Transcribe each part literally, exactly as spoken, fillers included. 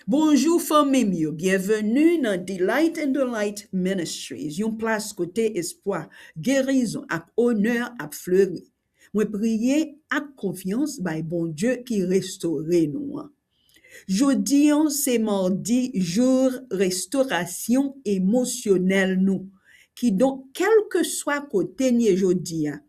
Bonjou fanmi m yo, byenveni nan Delight in the Light Ministries, yon plas kote espwa, gerizon ak onè ap fleri. Mwen priye ak konfyans bay Bondye ki restore nou an. Jodi an se madi, jou restorasyon emosyonèl nou. Kidonk, kèlkeswa kote n ye jodi a,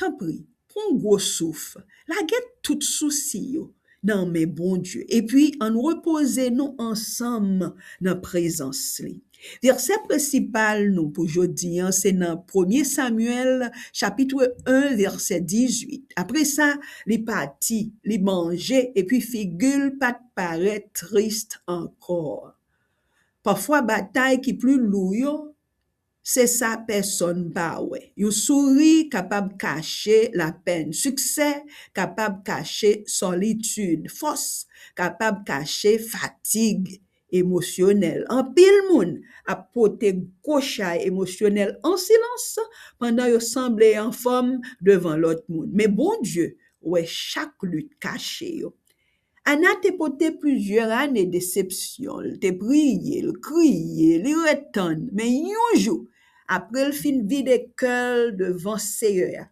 tanpri, pran gwo souf, lage tout sousi yo nan men Bondye, epi ann repoze nou ansanm nan prezans li. Vèsè prensipal nou pou jodi an se nan Premye Samyèl chapit en, vèsè dizuit. Apre sa, li pati, li manje, epi figi l pa t parèt tris ankò. Pafwa, batay ki pli lou yo, se sa pèsonn pa wè. Yon souri kapab kache lapenn. Siksè kapab kache solitid. Fòs kapab kache fatig emosyonèl. Anpil moun ap pote gwo chay emosyonèl an silans pandan yo sanble anfòm devan lòt moun. Men Bondye wè chak lit kache yo. Ana te pote plizyè ane desepsyon. L te priye, l kriye, li ret tann. Men yon jou, apre l fin vide kè l devan Seyè a,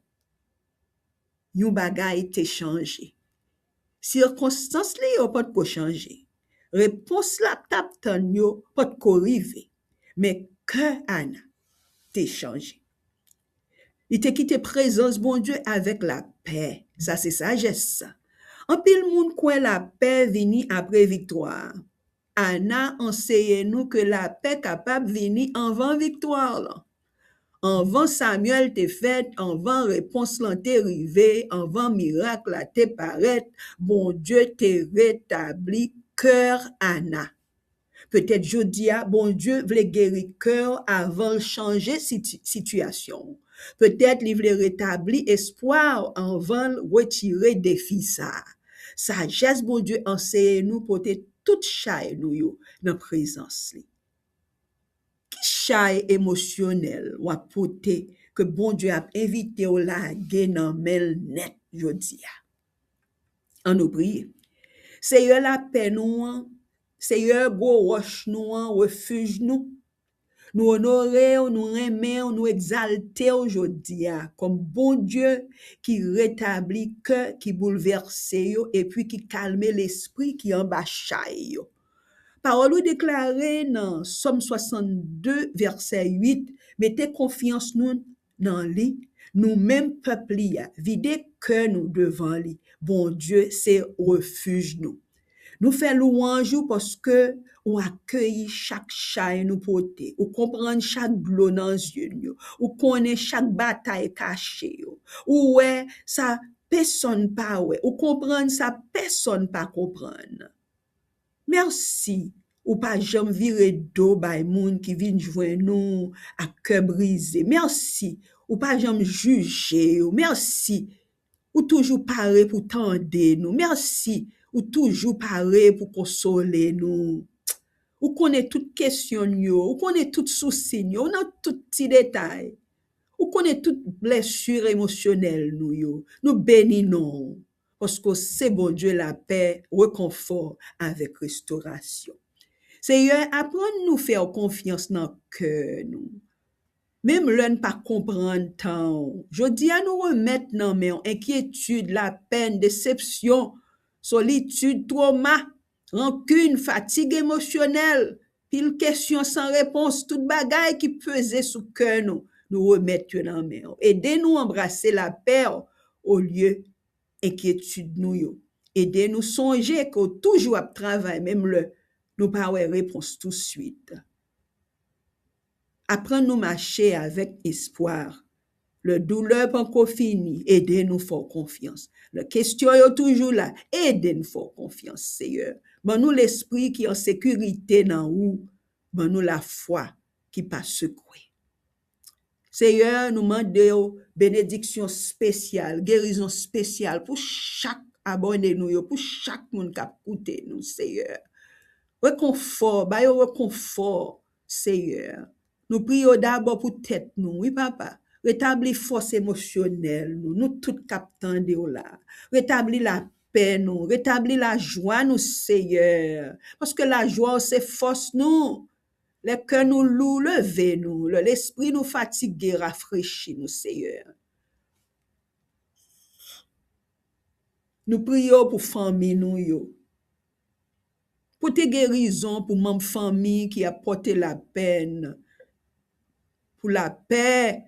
yon bagay te chanje. Sikonstans li yo potko chanje. Repons l ap t ap tann yo potko rive. Men kè Ana te chanje. Li te kite prezans Bondye avèk lapè. Sa se sajès sa. Anpil moun kwè lapè vini apre viktwa. Ana anseye nou ke lapè kapab vini anvan viktwa lan. Anvan Samyèl te fèt, anvan repons lan te rive, anvan mirak la te parèt, Bondye te retabli kè Ana. Petèt jodi a, Bondye vle geri kè w avan l chanje siti-, sitiyasyon w. Petèt li vle retabli espwa w anvan l retire defi sa a. Sajès Bondye anseye nou pote tout chay nou yo nan prezans li. Ki chay emosyonèl w ap pote ke Bondye ap envite w lage nan men l nèt jodi a? Ann nou priye. Seyè, lapè nou an, Seyè, gwo wòch nou an, refij nou, nou onore w, nou renmen w, nou egzalte w jodi a kòm Bondye ki retabli kè ki boulvèse yo epi ki kalme lespri ki anba chay yo. Pawòl ou deklare nan Sòm swasannde, vèsè uit, mete konfyans nou nan li, nou menm pèp li a, vide kè nou devan li. Bondye se refij nou. Nou fè lwanj ou paske ou akeyi chak chay nou pote. Ou konprann chak dlo nan zye n yo. Ou konnen chak batay kache yo. Ou wè sa pèsonn pa wè. Ou konprann sa pèsonn pa konprann. Mèsi, ou pa janm vire do bay moun ki vin jwenn ou ak kè brize. Mèsi, ou pa janm jije yo. Mèsi, ou toujou pare pou tande nou. Mèsi, ou toujou pare pou konsole nou. Ou konnen tout kesyon n yo, ou konnen tout sousi n yo, ou nan tout ti detay. Ou konnen tout blesi emosyonèl nou yo. Nou beni non w, paske w se Bondye lapè, rekonfò avèk restorasyon. Seyè, aprann nou fè w konfyans nan kè nou. Menm lè n pa konprann tan w. Jodi a, nou remèt nan men w enkyetid, lapenn, desepsyon, solitid, twoma, rankin, fatig emosyonèl, pil kesyon san repons, tout bagay ki peze sou kè nou, nou remèt yo nan men w. Ede nou anbrase lapè w olye enkyetid nou yo. Ede nou sonje ke w toujou ap travay menm lè nou pa wè repons touswit. Aprann nou mache avèk espwa. Lè doulè panko fini, ede nou fè w konfyans. Lè kesyon yo toujou la, ede n fè w konfyans, Seyè. Ban nou lespri ki an sekirite nan ou. Ban nou lafwa ki pa sekwe. Seyè, nou mande w benediksyon espesyal, gerizon espesyal pou chak abòne nou yo, pou chak moun k ap koute nou, Seyè. Rekonfò, ba yo rekonfò, Seyè. Nou priye w dabò pou tèt nou, wi, Papa. Retabli fòs emosyonèl nou, nou tout k ap tande w la. Retabli lapè lapè nou, retabli lajwa nou, Seyè, paske lajwa w se fòs nou. Lè kè nou lou, leve nou. Lè lespri nou fatige, rafrechi nou, Seyè. Nou priye w pou fanmi nou yo. Pote gerizon pou manm fanmi ki ap pòte lapenn, pou lapè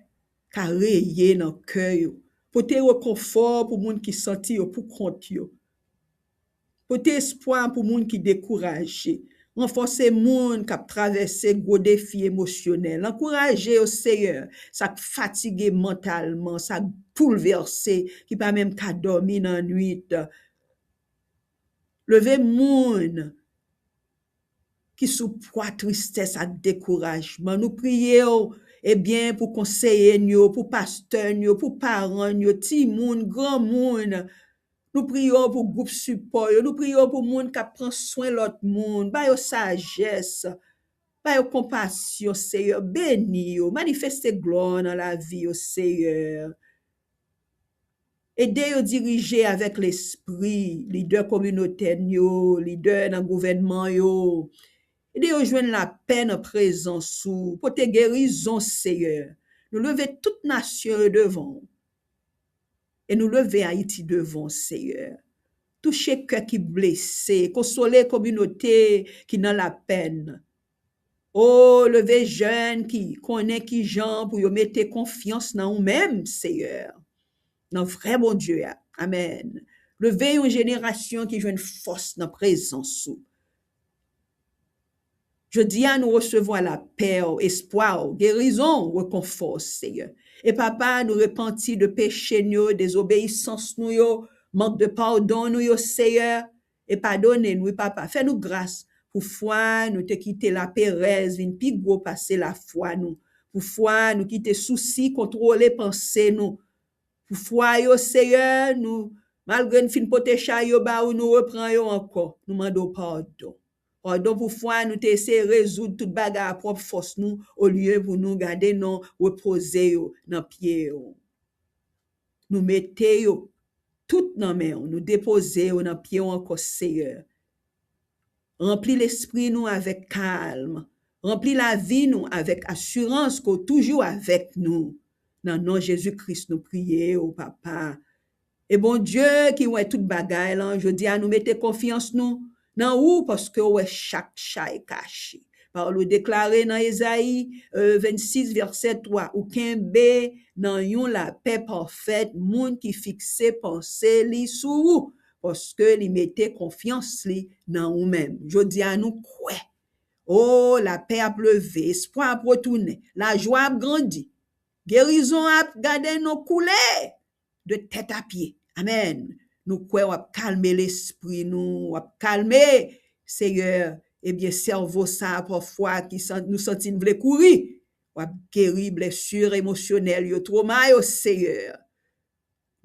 ka reye nan kè yo. Pote rekonfò pou moun ki santi yo poukont yo. Pote espwa pou moun ki dekouraje. Ranfòse moun k ap travèse gwo defi emosyonèl. Ankouraje yo, Seyè, sa k fatige mantalman, sa k boulvèse, ki pa menm ka dòmi nan nwit. Leve moun ki sou pwa tristès ak dekourajman. Nou priye w, ebyen, pou konseye n yo, pou pastè n yo, pou paran n yo, timoun, granmoun. Nou priye w pou gwoup sipò yo. Nou priye w pou moun k ap pran swen lòt moun. Ba yo sajès. Ba yo konpasyon, Seyè. Beni yo. Manifeste glwa w nan lavi yo, Seyè. Ede yo dirije avèk lespri, lidè kominotè n yo, lidè nan gouvènman yo. Ede yo jwenn lapè nan prezans ou. Pote gerizon, Seyè. Nou leve tout nasyon yo devan w. E nou leve Ayiti devan w, Seyè. Touche kè ki blese, konsole kominote ki nan lapenn. O, leve jèn ki konnen ki jan pou yo mete konfyans nan ou menm, Seyè, nan vrè Bondye a. Amèn. Leve yon jenerasyon ki jwenn fòs nan prezans ou. Jodi a, nou resevwa lapè w, espwa w, gerizon w, rekonfò w, Seyè. E Papa, nou repanti de peche n yo, dezobeyisans nou yo, mank de padon nou yo, Seyè. E padone n, wi, Papa. Fè nou gras pou fwa nou te kite laperèz vin pi gwo pase lafwa nou. Pou fwa nou kite sousi kontwole panse nou. Pou fwa yo, Seyè, nou, malgre n fin pote chay yo ba ou, nou repran yo ankò. Nou mande w padon. Padon pou fwa nou te eseye rezoud tout bagay a pwòp fòs nou, olye pou nou gade non repoze yo nan pye w. Nou mete yo tout nan men w, nou depoze yo nan pye w ankò, Seyè. Ranpli lespri nou avèk kalm. Ranpli lavi nou avèk asirans ke w toujou avèk nou. Nan non Jezi Kris nou priye w, Papa. E Bondye ki wè tout bagay lan, jodi a nou mete konfyans nou nan ou, paske w wè chak chay kache. Pawòl ou deklare nan Ezayi, e, vennsis, vèsè twa, ou kenbe nan yon lapè pafèt moun ki fikse panse li sou ou, paske li mete konfyans li nan ou menm. Jodi a nou kwè. O, lapè ap leve, espwa ap retounen, lajwa ap grandi, gerizon ap gade nou koule de tèt a pye. Amèn. Nou kwè w ap kalme lespri nou, w ap kalme, Seyè, ebyen, sèvo sa a pafwa ki san-, nou santi n vle kouri. W ap geri blesi emosyonèl yo, twoma yo, Seyè.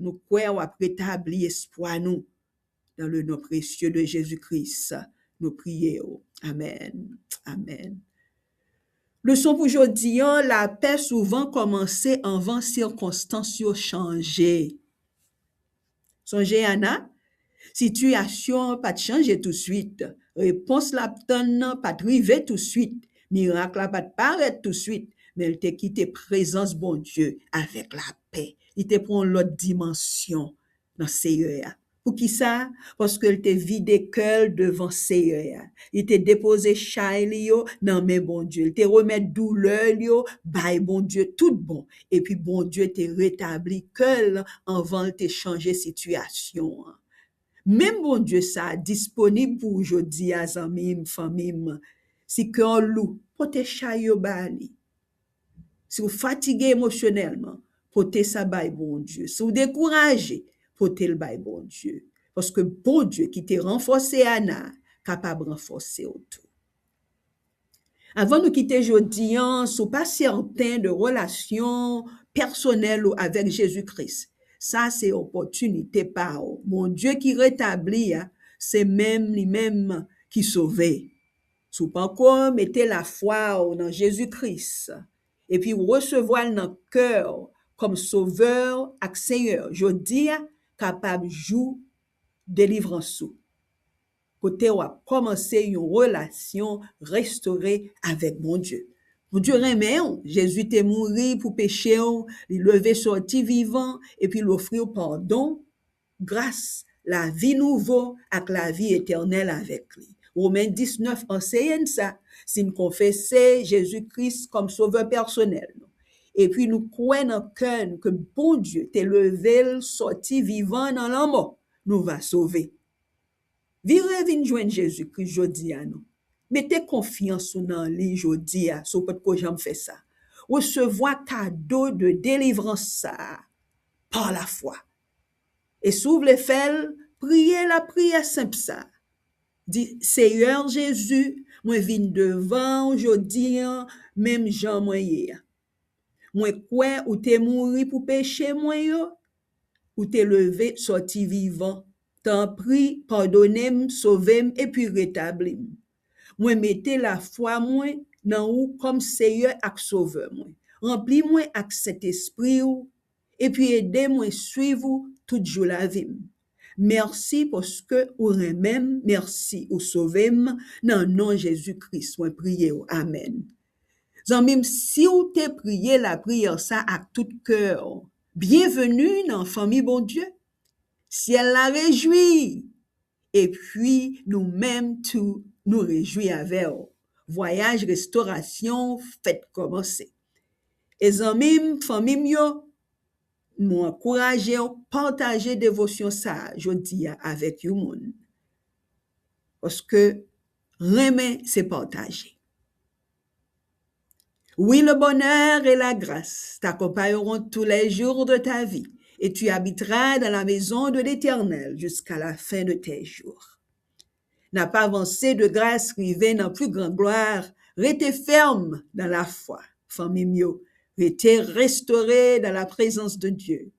Nou kwè w ap retabli espwa nou. Dans le nom précieux de Jésus-Christ, nou priye w. Amèn. Amèn. Leson pou jodi an, lapè souvan kòmanse anvan sikonstans yo chanje. Sonje Ana, sitiyasyon an pa t chanje tousuit. Repons l ap tann nan pa t rive tousuit. Mirak la pa t parèt tousuit, men l te kite prezans Bondye avèk lapè. Li te pran yon lòt dimansyon nan Seyè a. Poukisa? Paske l te vide kè l devan Seyè a. Li te depoze chay li yo nan men Bondye. Li te remèt doulè l yo bay Bondye tout bon. Epi Bondye te retabli kè l anvan l te chanje sitiyasyon an. Menm Bondye sa a disponib pou ou jodi a, zanmi m, fanmi m. Si kè w lou, pote chay yo ba li. Si w fatige emosyonèlman, pote sa bay Bondye. Si w dekouraje, pote l bay Bondye. Paske Bondye ki te ranfòse Ana kapab ranfòse w tou. Avan nou kite jodi an, si w pa sèten de relasyon pèsonèl ou avèk Jezi Kris, sa se opòtinite pa w. Bondye ki retabli a, se menm li menm ki sove. Si w poko mete lafwa w nan Jezi Kris, epi w resevwa l nan kè w kòm Sovè w ak Senyè w, jodi a kapab jou delivrans ou, kote w ap kòmanse yon relasyon restore avèk Bondye. Bondye renmen w. Jezi te mouri pou peche w, li leve sòti vivan, epi l ofri w padon, gras, lavi nouvo ak lavi etènèl avèk li. Women diznèf anseye n sa. Si n konfese Jezi Kris kòm Sovè pèsonèl nou, epi nou kwè nan kè n ke Bondye te leve l sòti vivan nan lanmò, nou va sove. Vire vin jwenn Jezi Kris jodi a non. Mete konfyans ou nan li jodi a si w potko janm fè sa. Resevwa kado de delivrans sa a pa lafwa. E si w vle fè l, priye lapriyè senp sa a. Di, Seyè Jezi, mwen vin devan w jodi a menm jan mwen ye a. Mwen kwè ou te mouri pou peche mwen yo, ou te leve sòti vivan. Tanpri, padone m, sove m, epi retabli m. Mwen mete lafwa mwen nan ou kòm Seyè ak Sovè mwen. Ranpli mwen ak Sentespri w, epi ede mwen swiv ou tout jou lavi m. Mèsi paske ou renmen m, mèsi ou sove m, nan non Jezi Kris mwen priye w. Amèn. Zanmi m, si w te priye lapriyè sa ak tout kè w, byenveni nan fanmi Bondye. Syèl la rejwi, epi nou menm tou nou rejwi avè w. Vwayaj restorasyon w fèk kòmanse. E zanmi m, fanmi m yo, mwen ankouraje w pataje devosyon sa a jodi a avèk yon moun. Paske renmen se pataje. Oui, le bonheur et la grâce t'accompagneront tous les jours de ta vie, et tu habiteras dans la maison de l'Éternel jusqu'à la fin de tes jours. N ap avanse de gras rive nan pli gran glwa. Rete fèm nan lafwa, fanmi m yo. Rete restore dans la présence de Dieu.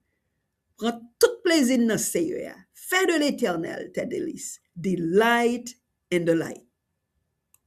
Pran tout plezi nan Seyè a. Fais de l'Éternel tes délices. Delight in the light.